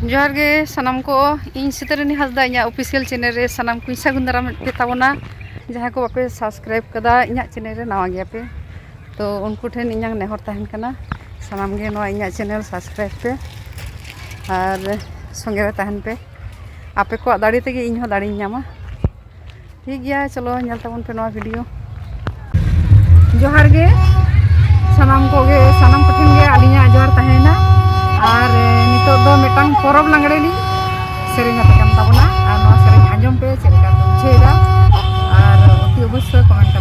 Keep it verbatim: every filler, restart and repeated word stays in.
ᱡᱚᱦᱟᱨ ᱜᱮ ᱥᱟᱱᱟᱢ ᱠᱚ, ᱤᱧ ᱥᱤᱛᱟᱨᱟᱱᱤ ᱦᱟᱸᱥᱫᱟ ᱤᱧᱟᱹᱜ ᱚᱯᱷᱤᱥᱤᱭᱟᱞ ᱪᱮᱱᱮᱞ ᱨᱮ ᱥᱟᱱᱟᱢ ᱠᱚᱧ ᱥᱟᱹᱜᱩᱱ ᱫᱟᱨᱟᱢᱮᱫ ᱯᱮ ᱛᱟᱵᱚᱱᱟ᱾ ᱡᱟᱦᱟᱸᱭ ᱠᱚ ᱵᱟᱯᱮ ᱥᱟᱵᱥᱠᱨᱟᱭᱤᱵ ᱠᱟᱫᱟ ᱤᱧᱟᱹᱜ ᱪᱮᱱᱮᱞ ᱨᱮ, ᱱᱟᱣᱟ ᱜᱮᱭᱟᱯᱮ, ᱛᱚ ᱩᱱᱠᱩ ᱴᱷᱮᱱ ᱤᱧᱟᱹᱜ ᱱᱮᱦᱚᱨ ᱛᱟᱦᱮᱱ ᱠᱟᱱᱟ, ᱥᱟᱱᱟᱢ ᱜᱮ ᱱᱚᱣᱟ ᱤᱧᱟᱹᱜ ᱪᱮᱱᱮᱞ ᱥᱟᱵᱥᱠᱨᱟᱭᱤᱵ ᱯᱮ ᱟᱨ ᱥᱚᱸᱜᱮ ᱨᱮ ᱛᱟᱦᱮᱱ ᱯᱮ᱾ ᱟᱯᱮ ᱠᱚᱣᱟᱜ ᱫᱟᱲᱮ ᱛᱮᱜᱮ ᱤᱧ ᱦᱚᱸ ᱫᱟᱲᱮᱧ ᱧᱟᱢᱟ᱾ ᱴᱷᱤᱠ ᱜᱮᱭᱟ, ᱪᱚᱞᱚ ᱧᱮᱞ ᱛᱟᱵᱚᱱ ᱯᱮ ᱱᱚᱣᱟ ᱵᱷᱤᱰᱤᱭᱳ᱾ ᱡᱚᱦᱟᱨ ᱜᱮ ᱥᱟᱱᱟᱢ ᱠᱚᱜᱮ, ᱥᱟᱱᱟᱢ ᱠᱚᱴᱷᱮᱱ ᱜᱮ ᱟᱹᱞᱤᱧᱟᱜ ᱡᱚᱦᱟᱨ ᱛᱟᱦᱮᱸᱭᱮᱱᱟ᱾ ᱟᱨ ᱮ, ᱱᱤᱛᱚᱜ ᱫᱚ ᱢᱤᱫᱴᱟᱝ ᱯᱚᱨᱚᱵᱽ ᱞᱟᱜᱽᱲᱮ ᱞᱤᱧ ᱥᱮᱨᱮᱧ ᱟᱯᱮ ᱠᱟᱱ ᱛᱟᱵᱚᱱᱟ᱾ ᱟᱨ ᱱᱚᱣᱟ ᱥᱮᱨᱮᱧ ᱟᱸᱡᱚᱢ ᱯᱮ, ᱪᱮᱫ ᱞᱮᱠᱟ ᱯᱮ ᱵᱩᱡᱷᱟᱹᱣᱮᱫᱟ, ᱟᱨ ᱚᱛᱤ ᱚᱵᱚᱥᱥᱳᱭ ᱠᱚᱢᱮᱱᱴ